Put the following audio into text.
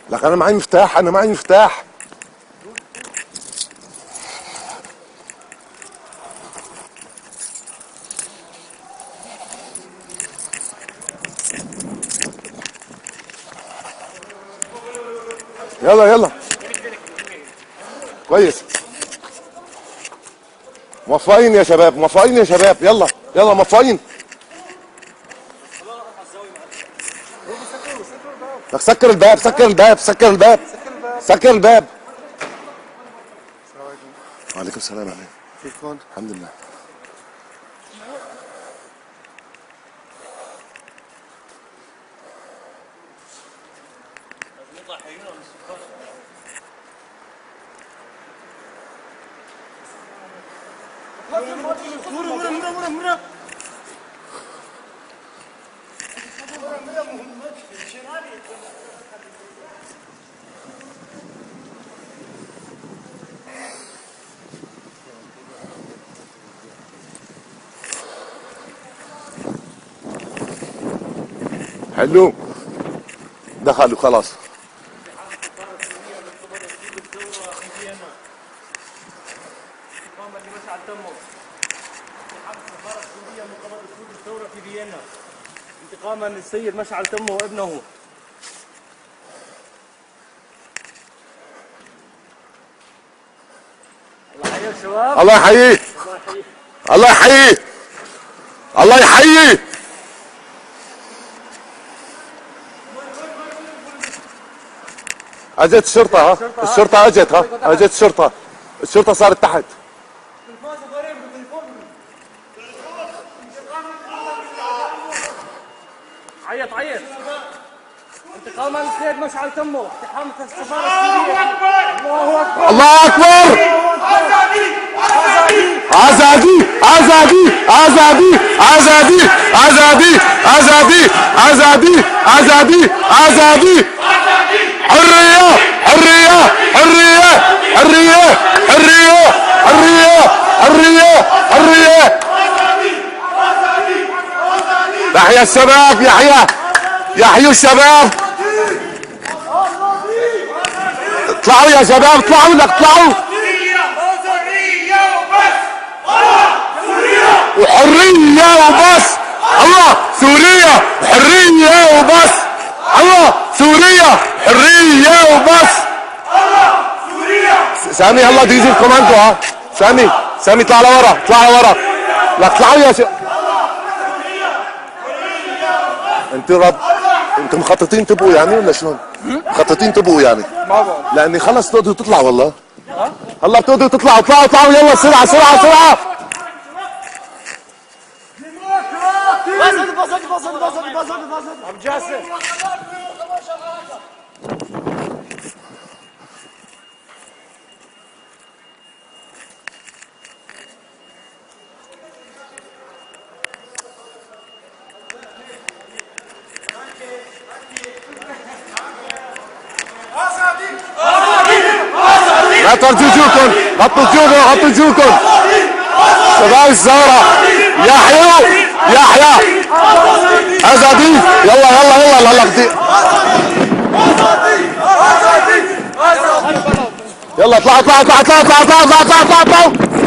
لك انا معي مفتاح، انا معي مفتاح. يلا يلا كويس. موفقين يا شباب، موفقين يا شباب، يلا يلا موفقين. لك سكر الباب، سكر الباب، سكر الباب، سكر الباب. السلام عليكم. وعليكم السلام. عليكم. كيفكم؟ الحمد لله. حلو، دخلوا خلاص. انتقاما للسيد مشعل تمه وابنه. الله يحييك شباب. الله يحييك، الله يحييك، الله يحييك. اجت الشرطة، ها الشرطة اجت، ها اجت الشرطة، الشرطة صارت تحت. عيط عيط. انتقاما للسيد مشعل تمه، اقتحام السفارة السورية. الله اكبر، الله اكبر. ازادي ازادي ازادي ازادي ازادي ازادي ازادي ازادي ازادي. حرية حرية حرية حرية حرية حرية حرية حرية. يحيى الشباب، يحيى، يحيوا الشباب. اطلعوا يا شباب، اطلعوا لك، اطلعوا. وحرية وبس. الله سوريا حرية وبس. الله سوريا حرية وبس. الله سوريا. سامي يلا ديزل الكوماندو. ها سامي، سامي اطلع لورا، اطلع لورا. لا اطلعوا يا انتوا رب، انتوا مخططين تبقوا يعني ولا شلون؟ مخططين تبقوا يعني؟ ما بعرف. لاني خلص تقدروا تطلعوا والله. هلا بتقدروا تطلعوا، اطلعوا اطلعوا يلا سرعة سرعة سرعة. ابو جاسم. لا ترجوا وجوهكم، غطوا وجوهكم، غطوا وجوهكم. شباب الزهرة، يحيوا يحيى ازادي. يلا يلا يلا يلا يلا اطلعوا اطلعوا اطلعوا اطلعوا اطلعوا اطلعوا اطلعوا اطلعوا.